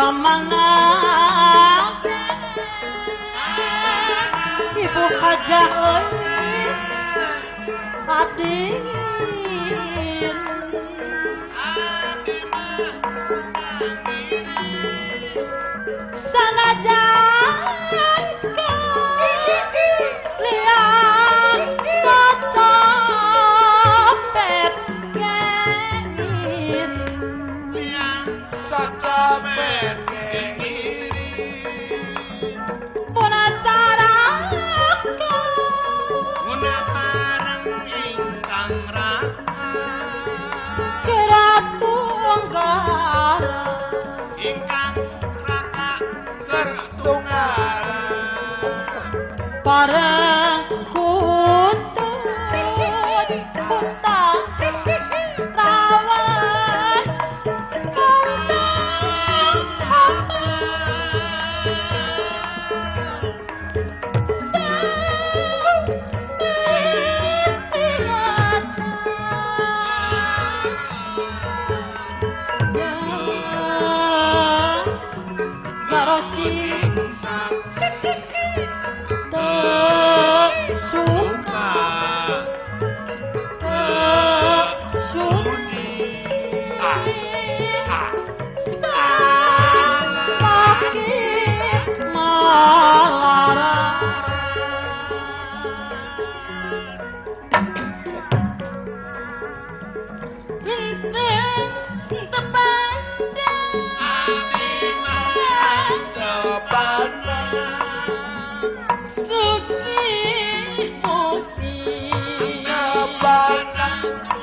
Kamana Ibu Hajah euy adingin sanajan liang cocopet kengir liang cocopet kengir punasaraka guna pareng ingkang raka keratu anggara ingkang raka kertunggara pareng kutut kuntang rawan kantang hamba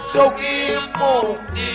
Sugi mukti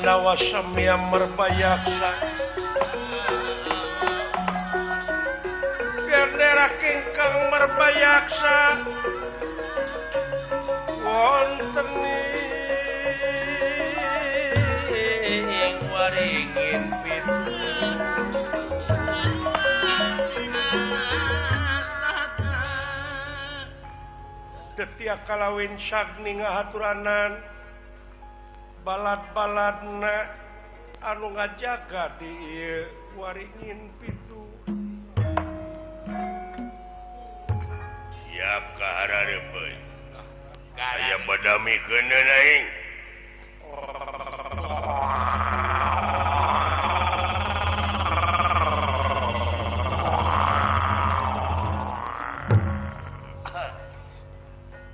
Denawa samia merbayaksa Gendera kingkang merbayaksa wonten ing waringin pitu Detia kalawin sagni ngahaturanan balad-baladna anu ngajaga di ieu waringin pitu. Siap ka harareup euy. Aya badamikeun aing.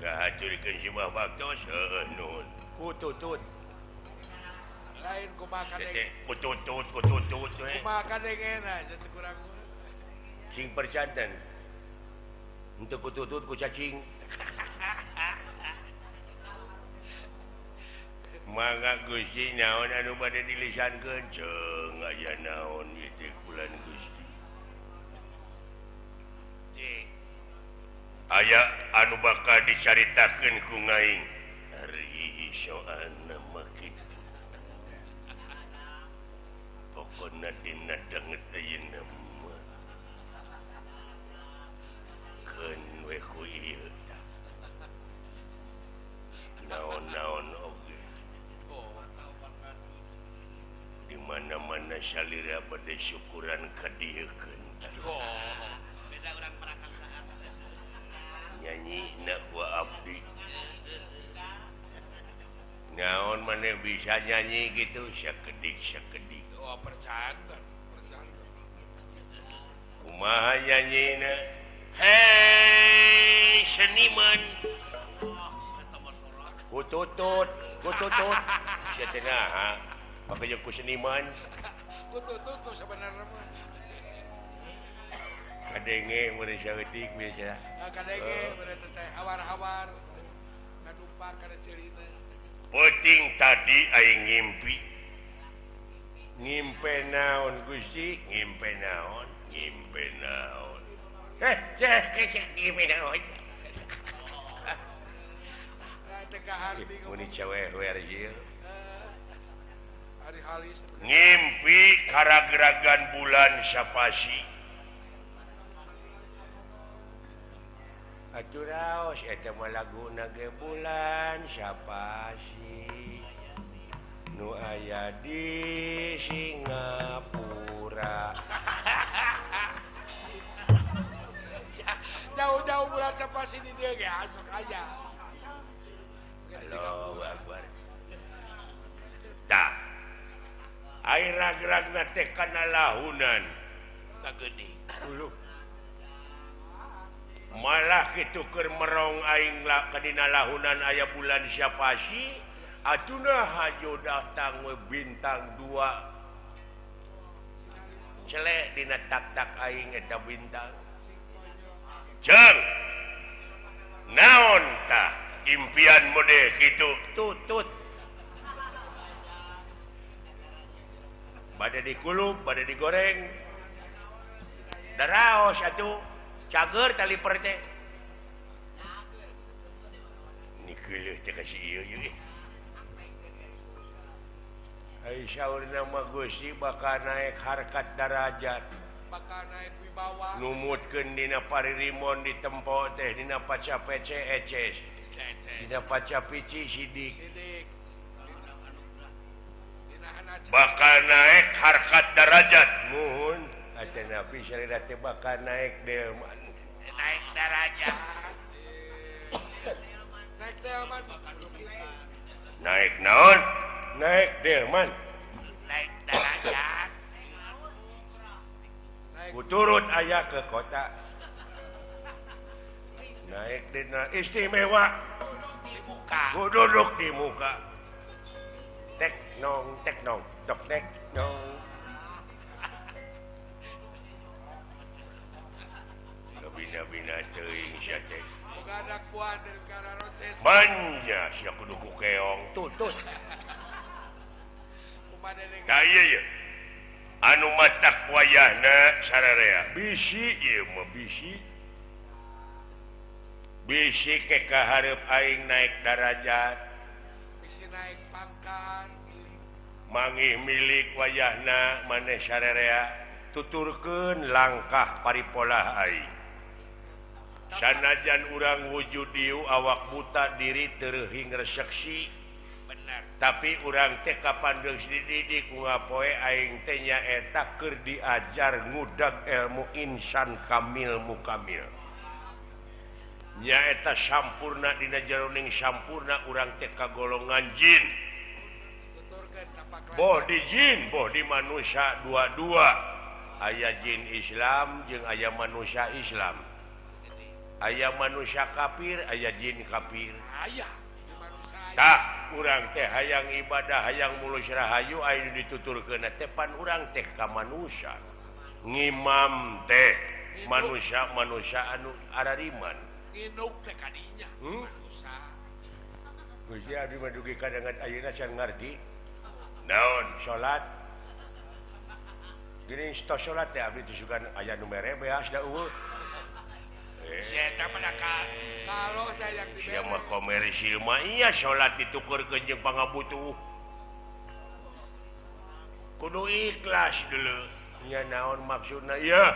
Gahacurikeun si Mbah Baktos heueuh nuhun. Kututut. Lain kumaha kadenge. Kututut kututut we. Kumaha kadengena nya teu kurang mah. Sing percanten. Henteu kututut ku cacing. Mangga Gusti naon anu bade dilisankeun ceung aya naon ieu teh bulan Gusti. Cing. Aya anu bakal dicaritakeun ku ngaing. Ari soana mah kitu. Pokona dina danget ayeuna mah. Keun we ku ieu tah. Naon-naon oge. Di mana-mana salira bade syukuran kadieukeun. Oh, beda urang prakarsaan. Nyanyi na wa abdi. Naon maneh bisa nyanyi gitu sakedik-sakedik. Oh, percanten, percanten. Kumaha nyanyina? Hei, seniman. Kututut, kututut. Sia teh naha? Make jeung ku seniman. Kututut tuh sebenarnya mah. Kadenge mun saeutik biasa. Kadenge mun teh hawar-hawar. Kadumpak kana ceulina. Peuting tadi aing ngimpi. Ngimpe naon Gusti? Ngimpe naon? Ngimpe naon? Heh, cek ngimpe naon? Teu kaharti Mun cewek ieu. Ari halis. Ngimpi karageragan bulan sapasi. Atuh raos eta mah laguna ge bulan sapasi. Nu aya di Singapura. Jauh-jauh bulan sapasi di dieu ge asok aja. Allahu Akbar. Tah. Air ragragna teh kana lahunan. Tah geuning. Malah kitu keur merong aing la kadina lahunan aya bulan sapasi, atuna hajo datang we bintang dua. Celek dina tak-tak aing eta bintang. Jeng. Naon tah impian mode kitu tutut. Bade dikulub, bade digoreng. Daraos atuh. Cager tali per teh. Nikeuleuh teh ka si ieu ieu. Ai saurna mah Gusti bakal naik harkat darajat. Bakal naik wibawa. Numutkeun dina paririmon di tempo teh dina paca PC eces. Dina paca pici sidik. Sidik. Bakal naik harkat darajat. Muhun atanapi salira teh bakal naik delman. Naik darajat. Naik delman. Naik naon? Naik delman. Naik darajat. Kuturut aya ke kota. Naik dina istimewa. Di muka. Duduk di muka. Tek nong tek nong tok tek nong. Bina-bina teuing sia teh. Boga anak buah dari Roces. Manya sia kudu ku keong tutut. Tah ieu ye. Anu matak wayahna sararea. Bisi ieu mah bisi. Bisi ke kahareup aing naik darajat. Bisi naik pangkat. Mangih milik wayahna maneh sararea tuturkeun langkah paripolah aing. Sanajan urang wujud dieu awak buta diri tereuhing reseksi bener, tapi urang teh kapan geus dididik ku ngapoe aing teh nyaeta keur diajar ngudag ilmu insan kamil mukamil. Nyaeta sampurna dina jeroning sampurna urang teh kagolongan jin. Boh di jin, boh di manusia dua-dua. Aya jin Islam jeung aya manusia Islam. Aya manusia kafir, aya jin kafir. Aya di manusia. Tah, urang teh hayang ibadah, hayang mulus rahayu aya dituturkeun teh pan urang teh ka manusia. Ngimam teh manusia-manusia anu arariman. Nginuk teh kadinya manusia. Gusti abdi mah dugi kadangan ayeuna can ngarti. Naon salat? Geuning tos salat teh abdi teh sugan aya nu mere beas da eueuh. Si eta mah kalau teh yang dibere. Sia mah komersil mah iya salat ditukurkeun jeung pangabutuh. Kudu ikhlas dulu. Nya naon maksudna ieu?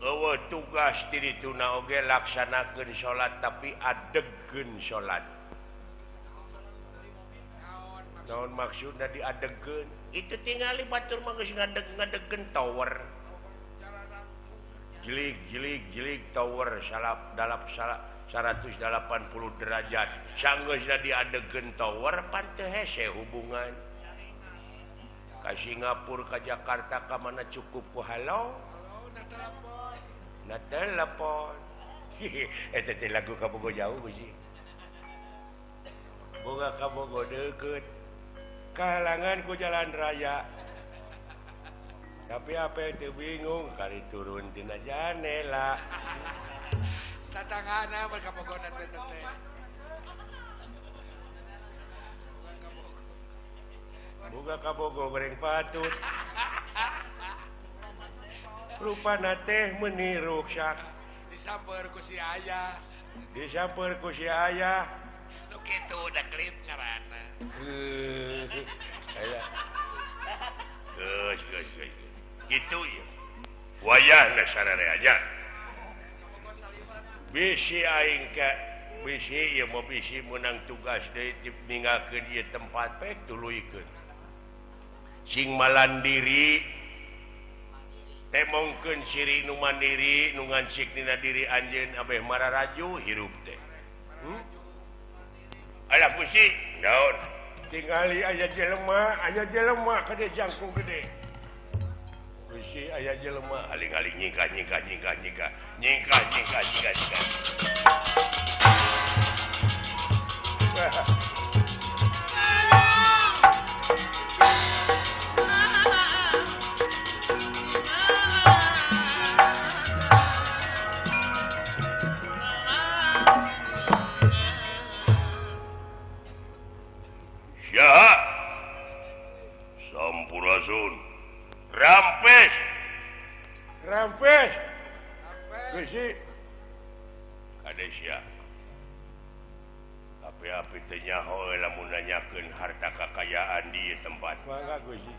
Eueuh tugas ti dituna oge laksanakeun salat tapi adegkeun salat. Naon maksudna diadegkeun? Itu tingali batur mah geus ngadeg-ngadegkeun tower. Jelik jelik jelik tower salap dalap 180 derajat. Sanggeusna diadegkeun tower pan teu hese hubungan. Ka Singapura ka Jakarta ka mana cukup ku halo. Na telepon. Eta teh lagu Kabogo jauh sih. Boga Kabogo deukeut. Kahalangan ku jalan raya. Tapi apa itu bingung kali turun tina janela. Tatangana mah Kabogo teh teh. Boga Kabogo goreng patut. Rupana teh meuni ruksak. Disamper ku si ayah. Disamper ku si ayah. Nu kitu da klip ngaranna. Aya. Geus geus geus. Kitu ieu. Wayahna sararea nya. Bisi aing ka bisi ieu mah bisi meunang tugas deui ninggalkeun ieu tempat pek tuluykeun. Sing malandiri temongkeun siri nu mandiri nu ngancik dina diri anjeun abeh mararaju hirup teh. Alah Gusti, naon? Tingali aya jelema kade jangkung gede. Gusti aya jelema aling-aling nyingkah nyingkah nyingkah nyingkah nyingkah nyingkah nyingkah nyingkah. Sampurasun. Rampes. Rampes. Gusti. Kade sia. Tapi api teu nyaho lamun nanyakeun harta kakayaan di tempat. Mangga Gusti.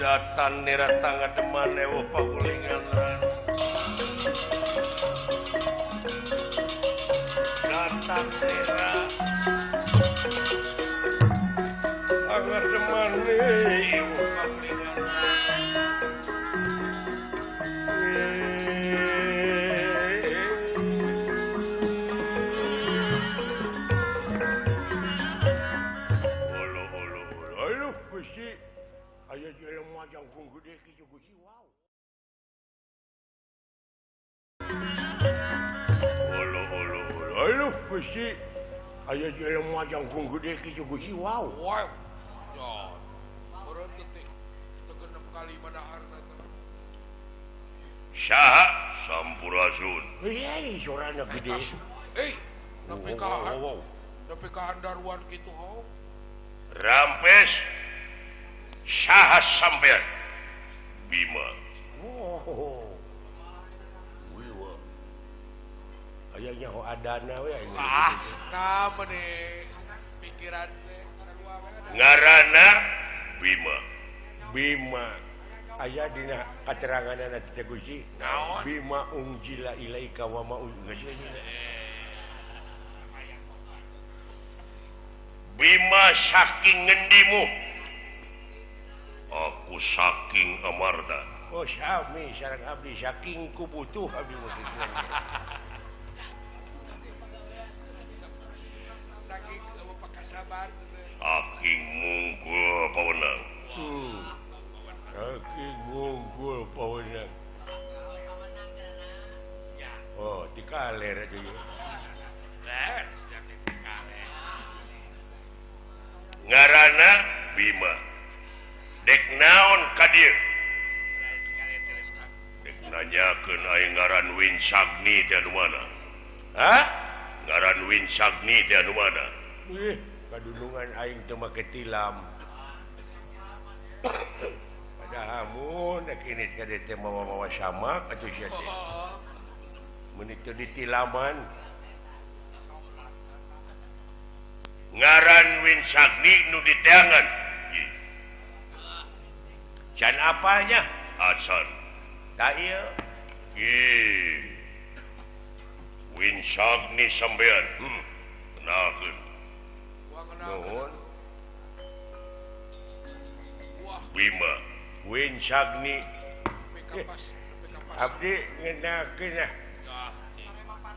Datan nira tangademan ewo pagulingan Datan nira tangademan ewo pagulingan Olo olo olo aduh Gusti. Aya jelema jangkung gede kitu Gusti wow. Olo olo olo aduh Gusti. Aya jelema jangkung gede kitu Gusti wow. Wow. Ya. Urut teh teu genep kali madaharna teh. Saha Sampurasun. Heuh, sorana gede. Eh, nepi ka handaruan kitu hau. Rampes. Saha sampean Bima. Oh. Wiwa. Aya nyaho adana we aing. Ah, nah meuni pikiran teh sarua we ada. Ngaranna Bima. Bima. Aya dina kateranganna teh Gusti. Naon? Bima unjila ilaika wa ma unjila. Bima saking ngendimu? Aku saking Amarda. Oh, sami sareng abdi, saking kubutuh abdi mah. Saking eueuh pakasabar. Saking mungkul pawenang. Saking mungkul pawenang. Oh, dikaler atuh ieu. Ngaranna Bima. Dek naon ka dieu? Dek nanyakeun aing ngaran Winsagni teh anu mana? Hah? Ngaran Winsagni teh anu mana? Ih, kadulungan aing teu make tilam. Padahal mun dek ini ka dieu teh mawa-mawa samak atuh sia teh. Mun teu ditilaman. Ngaran Winsagni nu diteangan. Can apalnya? Acan. Da ieu. Ih. Winsagni sampean. Kenalkeun. Nuhun. Bima. Winsagni. Abdi ngenakeun ah.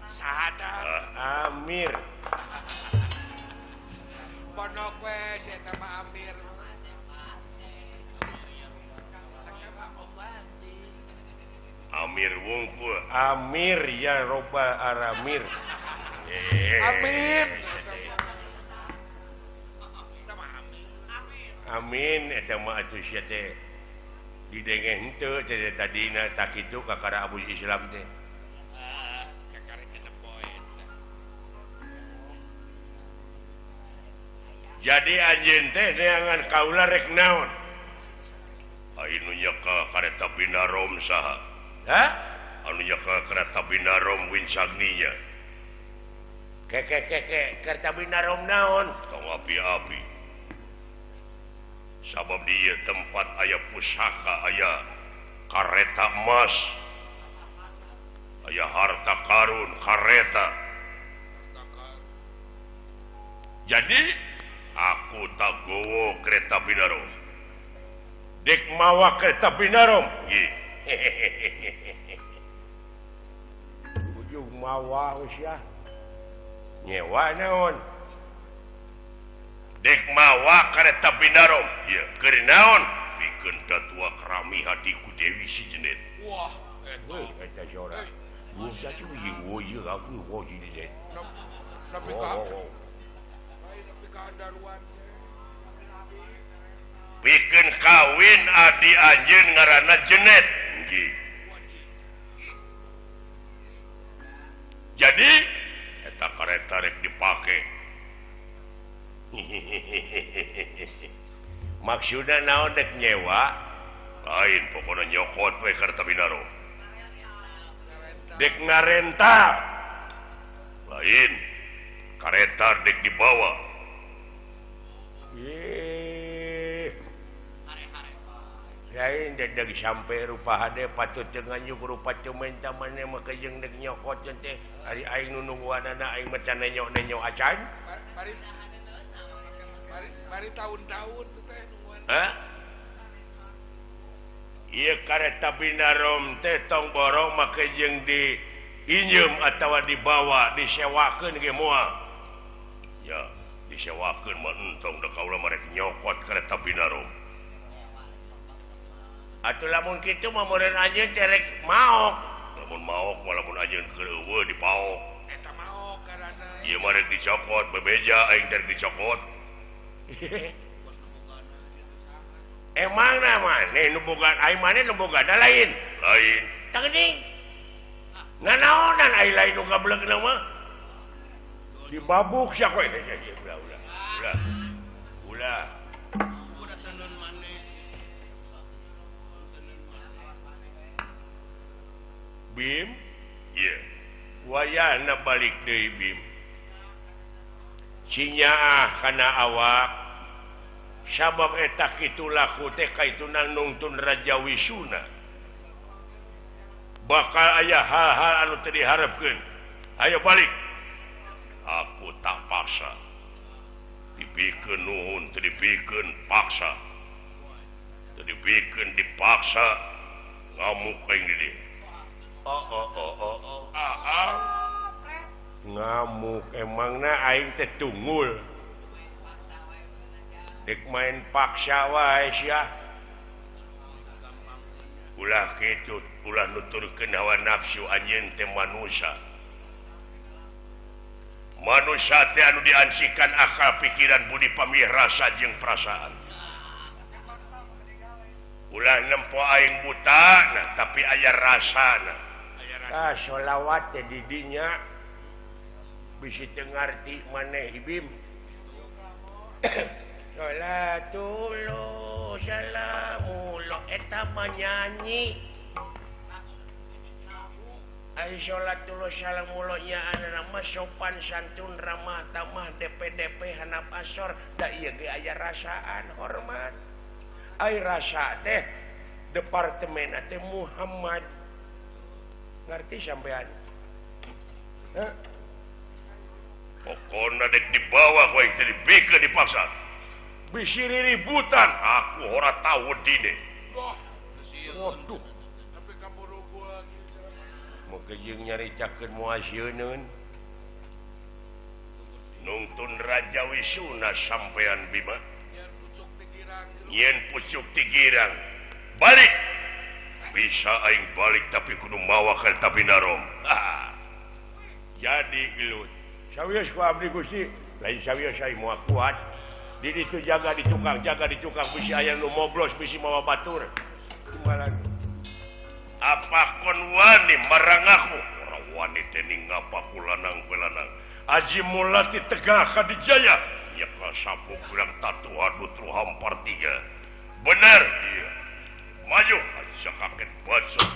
Sahada. Amir. Pondok we si eta mah Amir. Amir wungkul. Amir ya robbal aramir. Amin. Amin eta mah atuh sia teh. Didenge henteu teh tadina tak kitu kakara Abu Islam teh. Jadi anjeun teh neangan kaula rek naon? Anu nyeka kareta Binarom saha? Hah? Anu nyeka kareta Binarom Winsagninya. Ke ke ke ke kareta Binarom naon? Tong api-api. Sabab di ieu tempat aya pusaka, aya kareta emas, aya harta karun, kareta. Jadi aku tak gowo kereta Binarom. Dek mawa kereta Binarom. Ujung mawa usia. Nyewa naon? Dek mawa kereta Binarom. Ieu keur naon? Pikeun datua kerami hatiku Dewi si Jenet. Wah, eta. Eta jora. Wah, cuy, wo ieu aku wo jadi. Nepi ka Pikeun kawin adi anjeun ngaranna Jenet. Nggih. Jadi eta kareta rek dipake. Maksudna naon dek nyewa? Lain pokona nyokot we kareta Binaro. Dek ngarenta. Lain kareta dek dibawa. Lain dek sampai rupa hade patut dengan rupa cemen tamannya maka jeung dek nyokot teh ari aing nu nungguanana aing mah can nenyok-nenyok acan. Bari tahun-tahun teh nungguan. Hah? Ieu kareta Binarom teh tong borong make jeung di injem atawa dibawa disewakeun ge moal. Ya, disewakeun mah entong da kaula mah rek nyokot kareta Binarom. Atuh lamun kitu mah meureun anjeun teh rek maok. Lamun maok mah lamun anjeun keur eueuh dipaok. Eta maok karana. Ieu mah rek dicokot bebeja aing teh rek dicokot. Emang na maneh nu boga aing maneh nu boga da lain. Lain. Tah geuning. Nanaonan aing lain nu gablegna mah. Dibabuk sia koe. Ulah ulah. Ulah. Ulah. Bim, iya. Wayahna balik deui Bim. Cinyaah kana awak. Sabab eta kitu laku teh kaituna nungtun Raja Wisuna. Bakal aya hal-hal anu teu diharepkeun. Ayo balik. Aku tak paksa. Dipikeun nuhun teu dipikeun paksa. Teu dipikeun dipaksa ngamuk aing di dieu. Oh oh oh oh oh. Ah, ngamuk emangna aing teh tunggul. Dek main paksa wae sia. Ulah kitu, ulah nuturkeun hawa nafsu anjeun teh manusia. Manusia teh anu diansikan akal pikiran budi pamih rasa jeung perasaan. Ulah nempo aing buta nah, tapi aya rasana. Ah sholawat teh di dinya bisi teu ngarti maneh Ibim. Sholatullah salamullah eta mah nyanyi. Ai sholatullah salamullah nya anana mah sopan santun ramah tamah DPDP hanap asor da ieu ge aya rasaan hormat. Ai rasa teh departemen teh Muhammad. Ngerti sampean? Heh. Pokona dek dibawa ku aing teh dibikeun dipaksa. Bisi riributan aku ora tau wedine. Waduh. Tapi kamu rugul Moga jeung nyaritakeun moal sieuneun. Nungtun Raja Wisuna sampean Bima. Yen pucuk tigirang. Balik. Bisa aing balik tapi kudu mawa ka Tapinarom. Jadi gelut. Sawios ku abdi Gusti, lain sawios aing moal kuat. Di ditu jaga di tukang, bisi aya nu moblos, bisi mawa batur. Timbalan. Apa kon wani marang aku? Ora wani teh ningapa ku lanang belanang. Aji mulati tegah kadijaya. Nyeka sapu kurang tatu adu hampar tiga. Bener dia. Maju aja kaget bacot.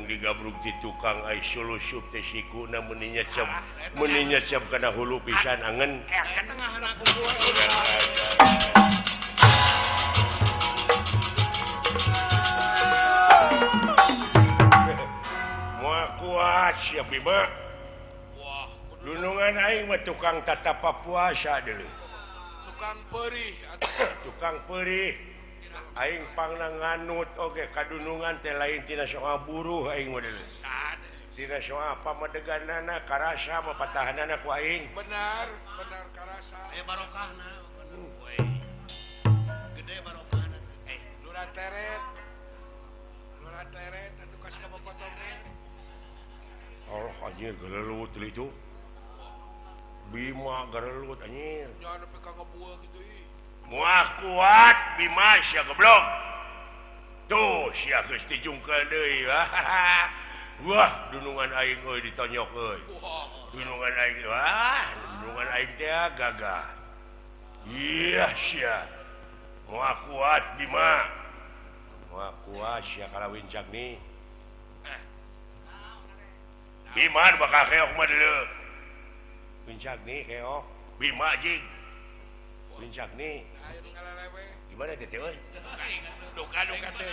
Digabrug di tukang ai sulusup teh sikuna meuni nyecep kana hulu pisan angen. Moal kuat sia Bima. Dunungan aing mah tukang tatapa puasa deui. Tukang perih tukang perih. Aing pangna nganut oge kadunungan teh lain tina soal buruh aing mah deui. Tina soal pamadeganana karasa mah patahanana ku aing. Benar, benar karasa. Aya barokahna. Gede barokahna. Lurah teret. Lurah teret atuh kas ka bokotongan. Allah anjir gelelut itu. Bima gelelut anjir. Nya nepi ka ngebueung kitu ih. Muah kuat Bima sia goblok. Tuh sia geus dijungkeun deui. Wah, dunungan aing euy ditonyok euy. Dunungan aing wah, dunungan aing teh gagah. Iya sia. Muah kuat Bima. Muah kuat sia kalawin cagni. Bima bakal keok mah deuleu. Wincagni keok. Bima jing. Wincagni. Gimana teh euy? Duka-duka teh.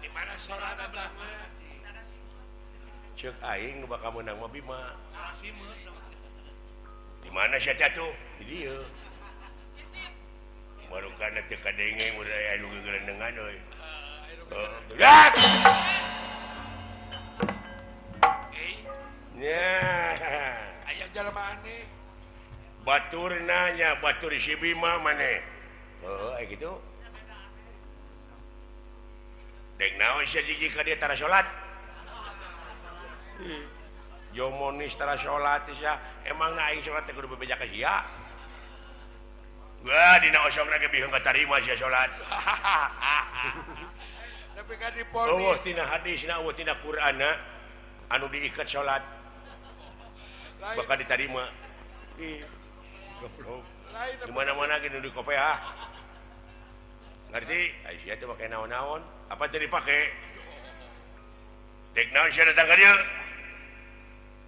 Di mana sorana datangna? Ceuk aing nu bakal meunang mah Bima. Di mana sia teh atuh? Di dieu. Marukana teu kadenge mun aya anu gegelendengan euy. Heeh. Nya. Aya jalma aneh. Batur nanya, batur si Bima maneh. Heuh, aya kitu. Dek naon sia jiji ka dieu tara salat? Jomonis tara salat sia emang na aing salat teh kudu bebeja ka sia. Wah dina osongna ge bihung katarima sia salat. Tapi ka diponis. Eueuh tina hadisna eueuh tina Qur'anna anu diikat salat. Bakal ditarima. Ih goblok. Di mana-mana ge nu dikopeah. Ngerti? Ai sia teh make naon-naon. Apa teh dipake? Dek naon sia datang ka dieu?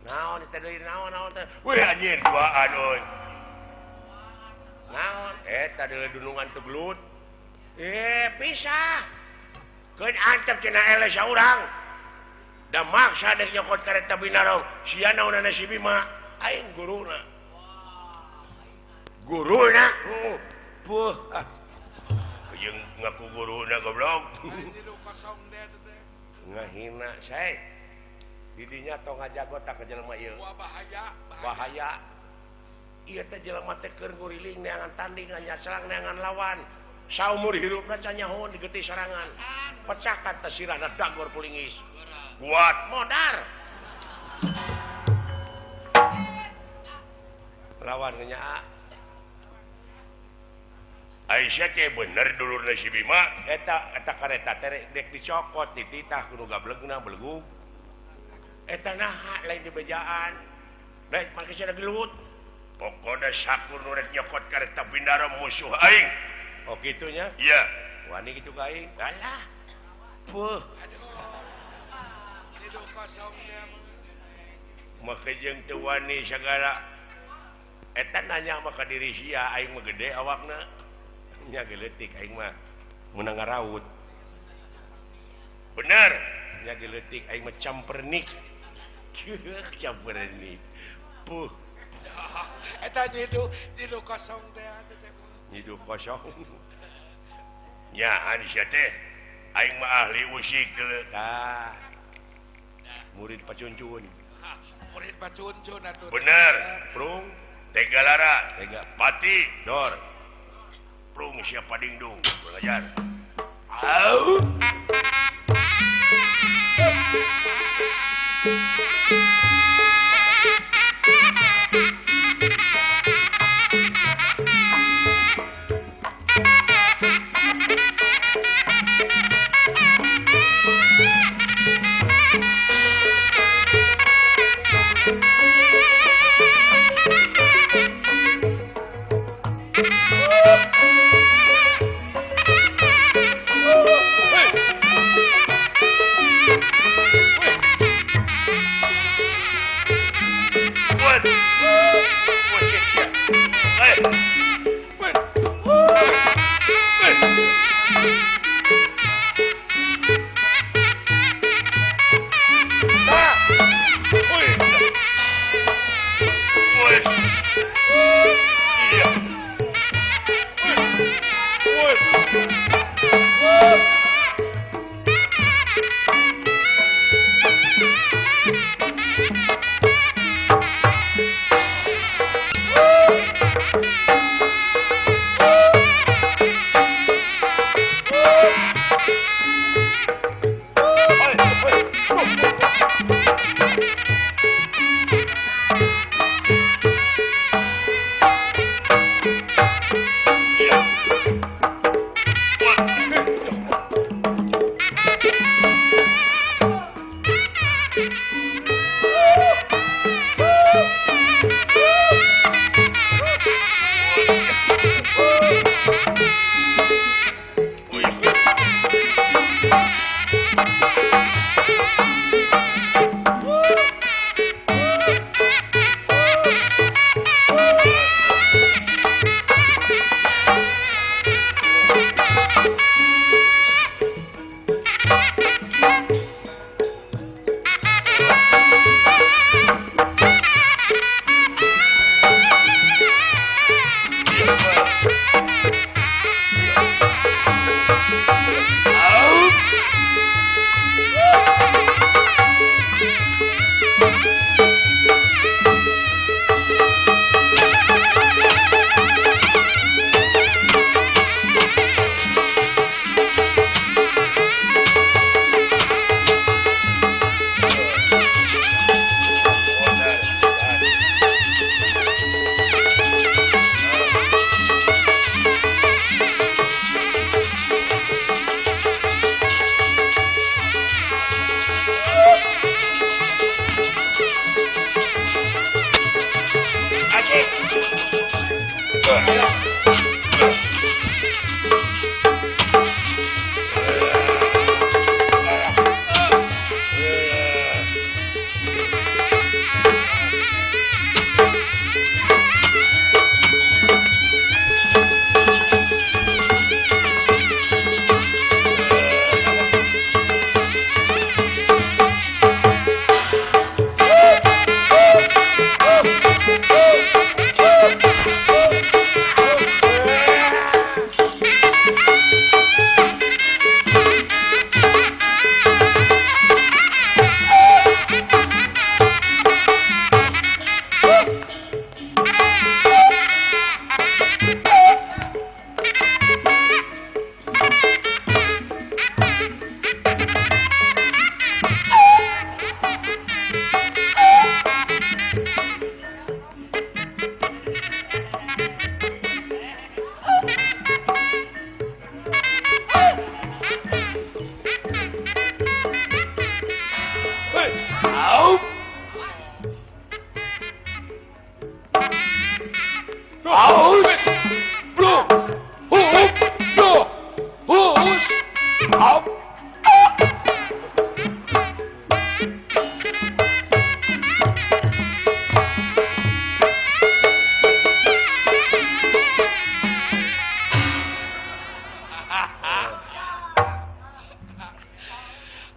Naon teh deui naon-naon teh. Wih anjir duaan euy. Naon eta deui dunungan teu gelut. Pisah. Keun antep cenah eleh saurang. Da maksa dek nyokot kareta binarong. Sia naonana si Bima? Aing guruna. Guruna? Puh. Ah. Jeung ngaku guruna goblok. Ngahina sae. Didinya tong ngajago tak ke jelema ieu. Wah bahaya, bahaya. Ieu teh jelema teh keur nguriling neangan tanding nyacelang neangan lawan. Saumur hirupna can nyahoan digetih sorangan. Pecahkan teh sirahna dagor pulingis. Kuat modar. Lawan ngenyaa. Aisyah teh bener dulurna si Bima eta eta kareta teh dek dicokot dititah kudu gablegna belegug. Eta naha lain dibejaan lain make sia gelut pokona sakur nu rek nyokot kareta bindara musuh aing. Oh kitu nya? Iya. Wani kitu ka aing. Alah. Puh. Aduh. Hidup kosong dia mah. Make jeung teu wani sagala. Eta nanya mah ka diri sia aing mah gede awakna. Nya geuletik aing mah meunang ngaraut. Bener. Nya geuletik aing mah campernik. Campernik. Puh. Eta nyidu, nyidu kosong teh teh. Nyidu kosong. Nya sia teh aing mah ahli usik deuleu. Tah. Murid pacuncun. Murid pacuncun atuh. Bener. Prung Tegalara, Tega Pati, Dor. Prung siapa dingdung, belajar. Au.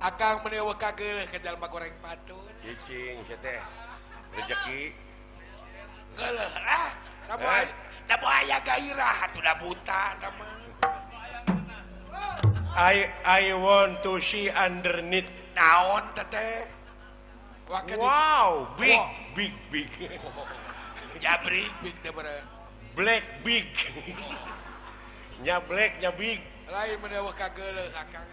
Akang meni eueuh kageuleuh ka jalma goreng patut. Cicing sia teh. Rezeki. Geuleuh lah. Da moal aya gairah atuh da buta da mah. I want to see underneath. Naon teteh? Wow, big, big, big. Jabrik big teh beureun. Black big. Nya black nya big. Lain mun eueuh kageuleuh akang.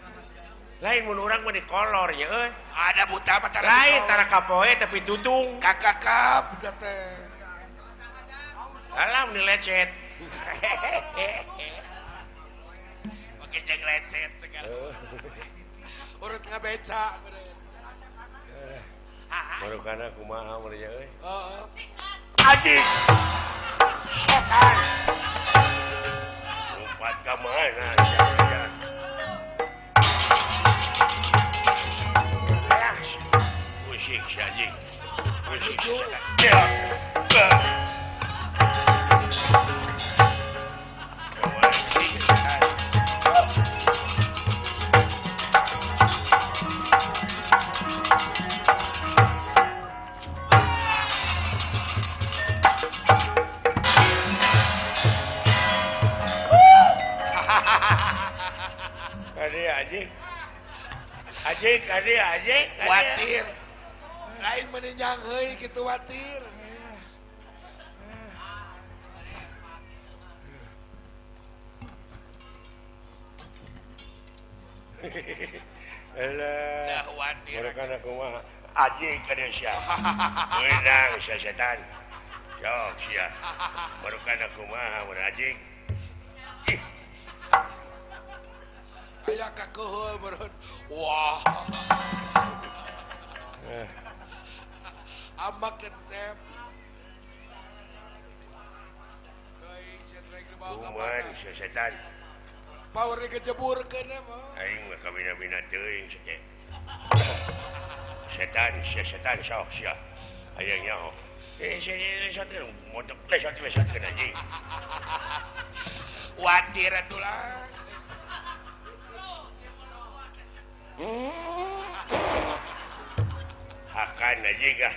Lain mun urang mah di kolor nya euy. Ada buta mah tara. Lain tara kapoe tapi tutung. Kakakap teteh. Alam ni lecet. Oke jeung lecet segala. Urut ngabeca beureun. Baru kana kumaha mun nya euy. Heeh. Anjing. Setan. Lompat ka mana sia. Usik si anjing. Usik si setan. Ajik, adik, ajik, watir. Lain meninjang heuy kitu watir. Alah, dah watir. Mereka kumaha? Ajik ka sia. Meunang sia setan. Sok sia. Mereka kumaha mun ajik. Aya kakeheul beureun. Wah. Amak resep. Teuing setrek dibawa ka mana? Kumaha setan. Power dikejeburkeun mah. Aing mah kabina-bina teuing sia. Setan, sia setan sok sia. Aya nyaho. Eh sia lesotkeun motok lesot-lesotkeun anjing. Watir atuh lah. Hakan aja kah?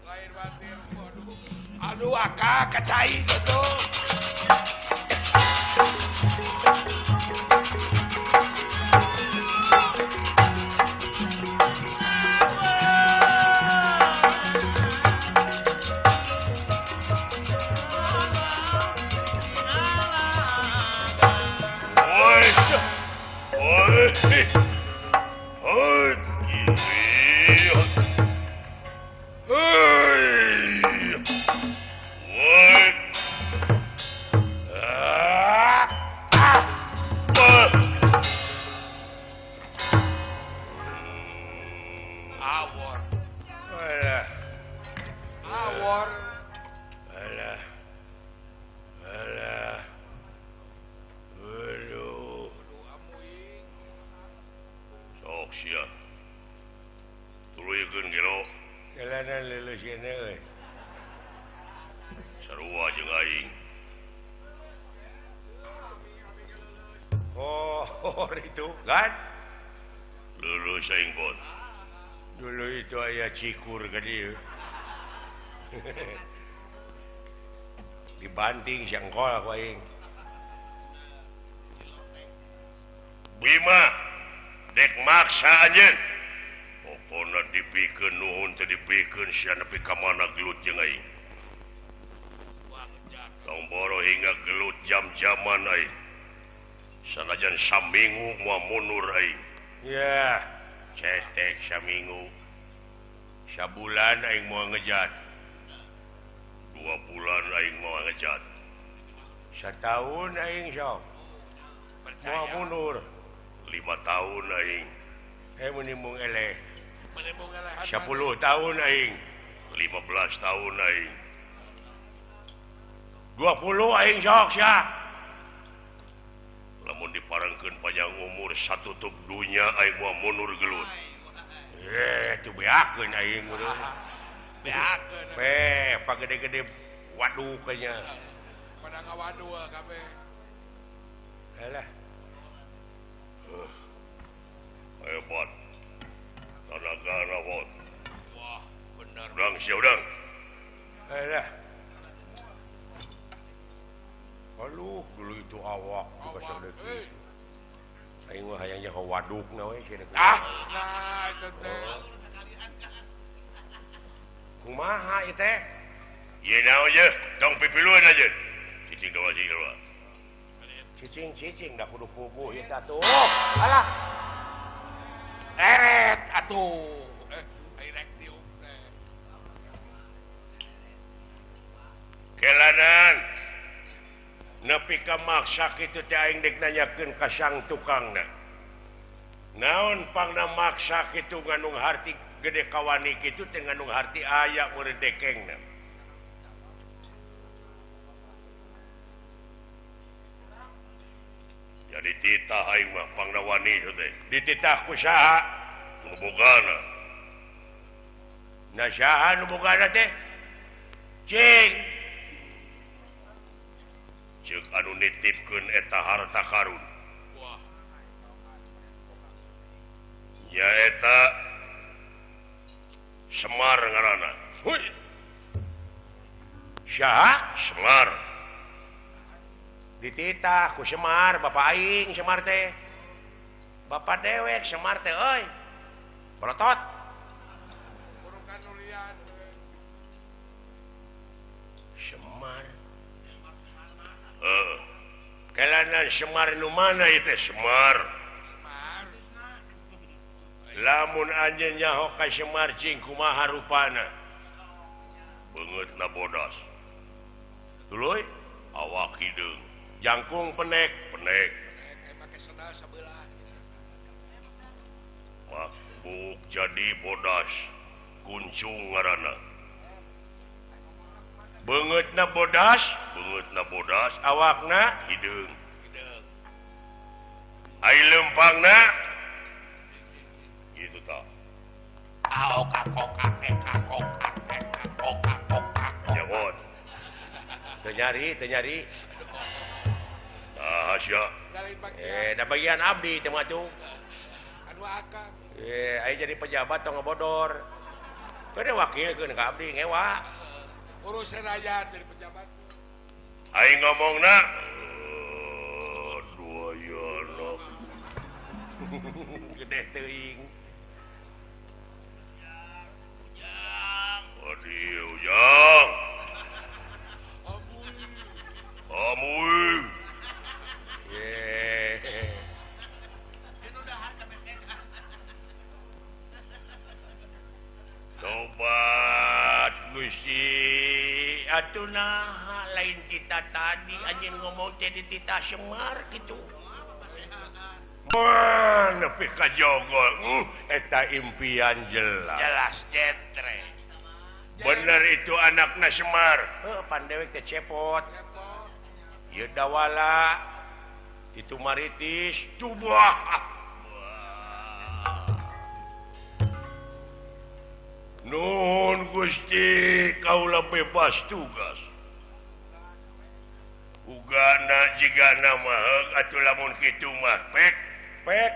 Lain batir, waduh. Aduh, akak kacai gitu. Sarua jeung aing. Oh, itu kan? Lulus aing bon. Dulu itu aya cikur ka dieu. Dibanting siangkol ku aing. Bima dek maksa anjeun. Pokona dipikeun nuhun teu dipikeun sia nepi ka mana gelut jeung aing. Tong boro hingga gelut jam-jaman aing. Sanajan saminggu moal mundur aing. Ya, cetek saminggu. Sabulan aing moal ngejat. 2 bulan aing moal ngejat. Satahun aing sok. Moal mundur. 5 tahun aing. Menimbung eleh. 10 tahun aing. 15 tahun aing. 20 aing sok sia. Lamun diparengkeun panjang umur satutup dunya aing moal mundur gelut. Tuh beakeun aing mun. Beakeun. Pagede-gede waduh kayaknya. Pada ngawaduh kabeh. Alah. Aing mah hayang nyaho wadukna we cenah. Ah, nah eta teh. Kumaha ieu teh? Ieu naon ye? Tong pipiluan aja. Cicing doa cicing doa. Cicing-cicing da kudu puguh ieu teh atuh. Alah. Eret atuh. Ai rek tiup teh. Kelanan. Nepi ka maksa kitu teh aing dek nanyakeun ka sang tukangna. Naon pangna maksa kitu ngandung harti gede kawani kitu teh ngandung harti aya meureun dekengna. Jadi titah aing mah pangna wani itu teh. Dititah ku saha? Nu bogana. Na saha nu bogana teh? Cing. Ceuk anu nitipkeun eta harta karun. Wah. Nyaeta Semar ngaranna. Huy. Saha? Semar. Dititah ku Semar, bapak aing Semar teh. Bapak dewek Semar teh euy. Bolotot. Burukan nulian. Semar. Kelanan Semar nu mana ieu teh Semar? Semar. Lamun anjeun nyaho ka Semar cing kumaha rupana? Beungeutna bodas. Tuluy awak hideung. Jangkung penek, penek. Penek make sendal sabelah. Mabuk jadi bodas. Kuncung ngaranna. Beungeutna bodas, awakna hideung. Hideung. Ai leumpangna kitu tah. Aok akok akek akok akek akok akok akok. Jawon. Teu nyari, teu nyari. Ah, sia. Da bagian abdi teh mah atuh. Anu akang. Ai jadi pejabat tong ngabodor. Keun wakilkeun ka abdi ngewa. Urusan rakyat dari pejabat. Aing ngomongna dua yana. Gede teuing. Ujang. Adi ujang. Amuy. Amuy. Ye. Tobat Gusti atuh naha lain kita tadi anjeun ngomong teh di titah Semar kitu. Wah, nepi ka jogol. Eta impian jelas. Jelas jentre. Bener itu anakna Semar. Heuh, pan dewek teh cepot. Ieu dawala itu maritis tubah. Nuhun Gusti kaula bebas tugas. Ugana jigana mah atuh lamun kitu mah pek pek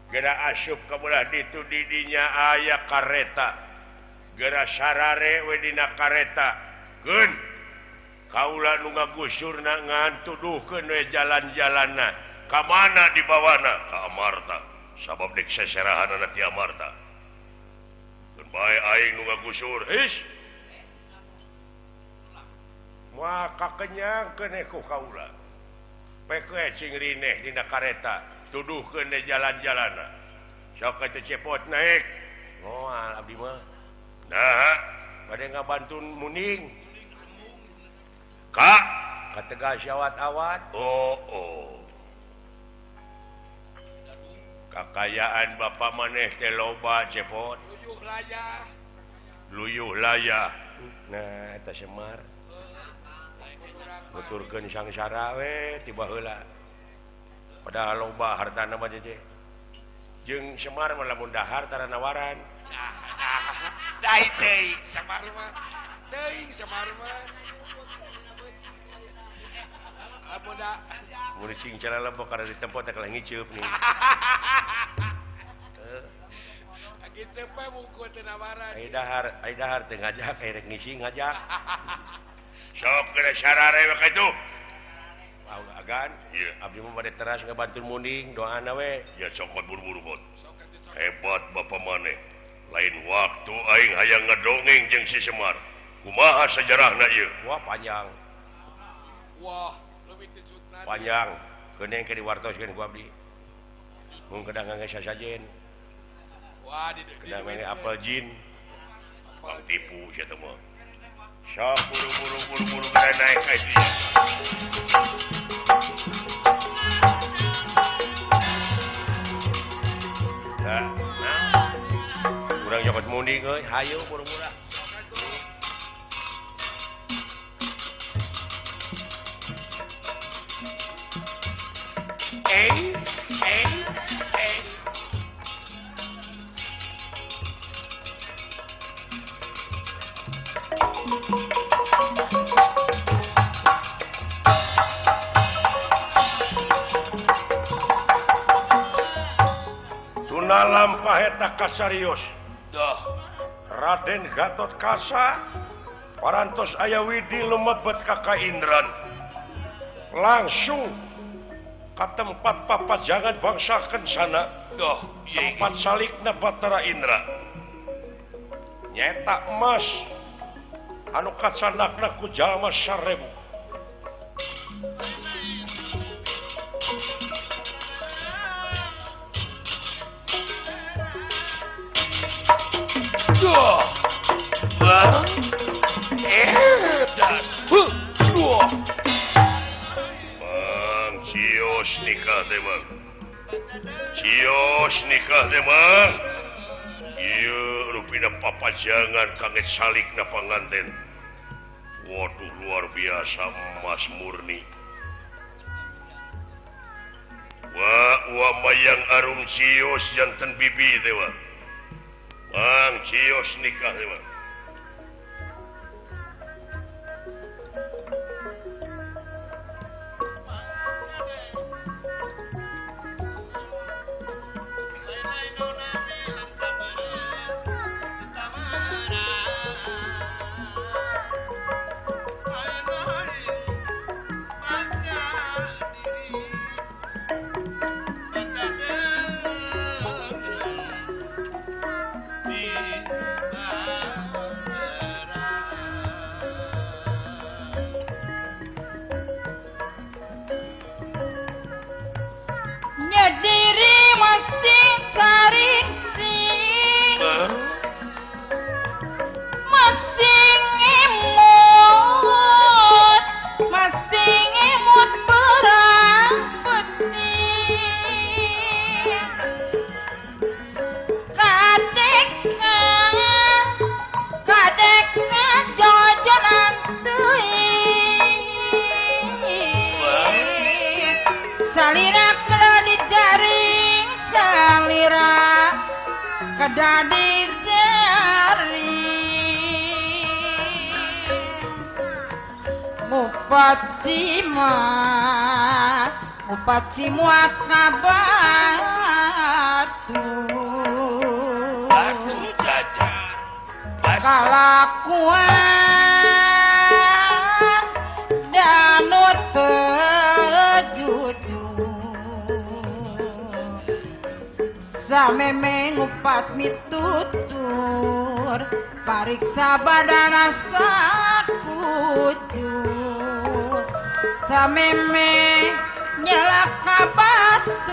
geura asup ka belah ditu di dinya aya kareta. Geura sarare we dina kareta. Keun kaula nu ngagusurna ngan tuduhkeun we jalan-jalanna. Ka mana dibawana? Ka Amarta. Sabab dek seserahanana ti Amarta. Bae aing nu ngagusur. His. Moal kakenyangkeun ku kaula. Pek we cing rineh dina kareta, tuduhkeun we jalan-jalanna. Sok atuh cepot naik. Moal abdi mah. Naha, bade ngabantun muning. Ka kategal syawat-awat. Oh, oh. Kakayaan bapak maneh teh loba cepot. Luyuh layah. Luyuh layah. Nah, eta Semar. Nuturkeun sangsara we tiba heula. Padahal loba hartana mah jeje. Jeung Semar mah lamun dahar tara nawaran. Dai teuing Semar mah. Teuing Semar mah. Lamun da mun cing calalebok kada ditempo teh kalah ngiceup nih. Ngiceup we mungkul teu nawaran. Ai dahar teh ngajak ai rek ngisi ngajak. Sok geus sarare we kitu. Agan abdi mah bade teras ngabantu munding doana we. Ya cokot buru-buru bot. Hebat bapak maneh. Lain waktu aing hayang ngadongeng jeung si Semar. Kumaha sejarahna ieu? Wah panjang. Wah, leuwih teu cutna. Panjang. Geuning ke diwartoskeun ku abdi. Mun kedang ngangge sasajen. Wah, di kedang ngangge apel jin. Bang tipu sia teh mah. Sok buru-buru buru-buru naik ka dieu. Nah, kurang cokot munding euy, hayu buru-buru. Lampah eta kasarios. Raden Gatot Kaca parantos aya widi lumebet ka Kaindran. Langsung ka tempat papajangan bangsa Kencana. Tempat salikna Batara Indra. Nyetak emas anu kacanakna ku jalma 1000. Bang cios nikah teh bang. Cios nikah teh bang. Ieu rupina papajangan kangge salikna panganten. Waduh luar biasa emas murni. Wah, wah mayang arum cios janten bibi teh bang. Bang cios nikah teh bang. Ngupat simuat kabatu kalakuan danu teu jujur sameme ngupat mitutur pariksa badana sakujur sameme nyelak kabatur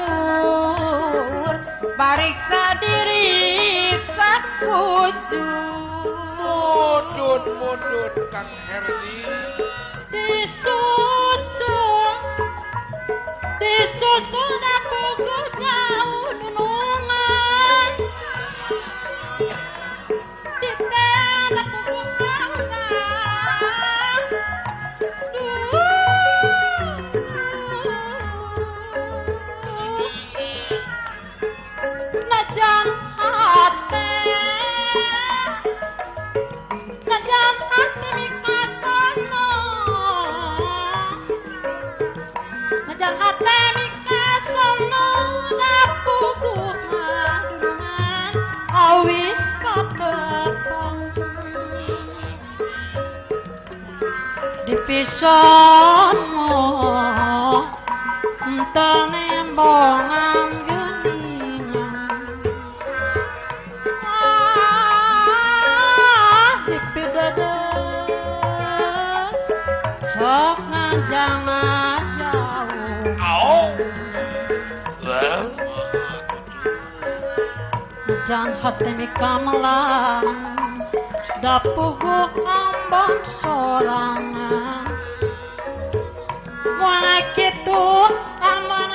pariksa diri sakujur. Mudun mudun Kang Herdi disusun disusun aku jauh nunungan ditenak dipisono Tenembongan geningan ah itu dede sok ngajang jauh jangan hati mikamelang dapugu ambon sorangan wana kitu ambon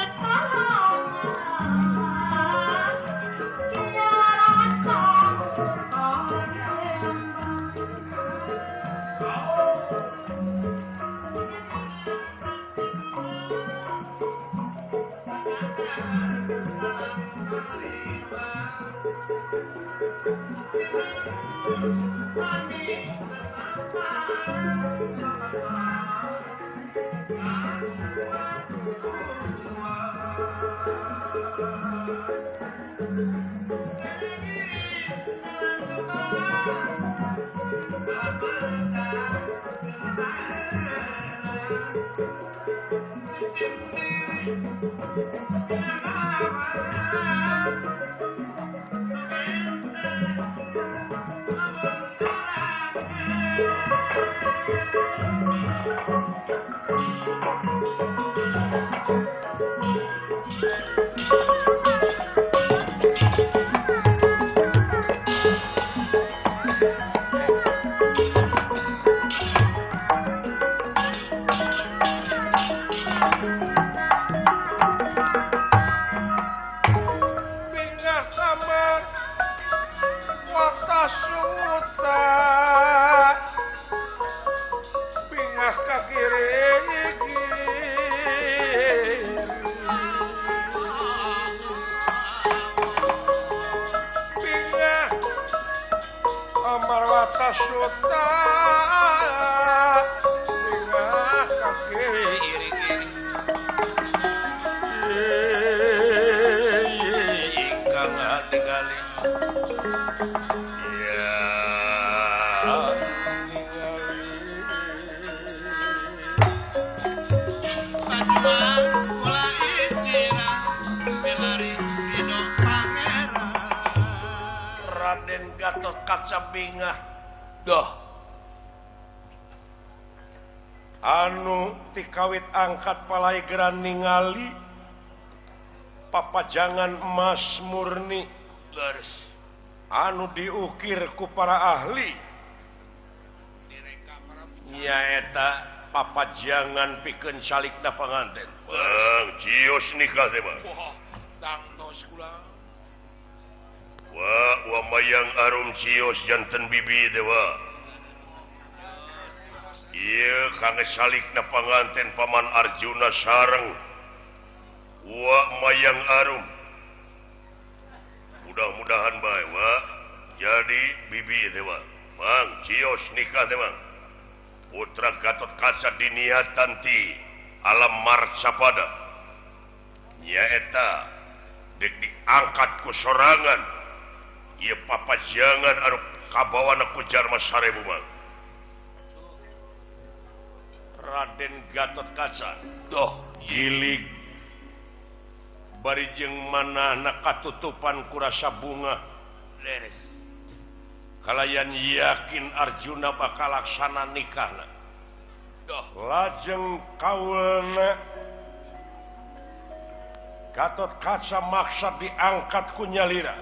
Raden Gatot Kaca bingah doh anu tikawit angkat palaigeran ningali papajangan emas murni leres anu diukir ku para ahli nyaeta papajangan pikeun salikna panganten. Bang cios nikah teh mah. Tangtos kula. Wah, wa mayang arum cios janten bibi teh wa. Ieu kangge salikna panganten Paman Arjuna sareng wa mayang arum. Mudah-mudahan bae wa jadi bibi teh wa. Mang cios nikah teh mang. Putra Gatot Kaca diniatan ti alam Marcapada nyaeta dek diangkat ku sorangan ieu papajangan anu kabawana ku jalma 1000 mang. Raden Gatot Kaca doh jilig bari jeung manahna katutupan ku rasa bunga leres. Kalayan yakin Arjuna bakal laksana nikahna. Lajeng kaulna Gatot Kaca maksa diangkat ku nyalira.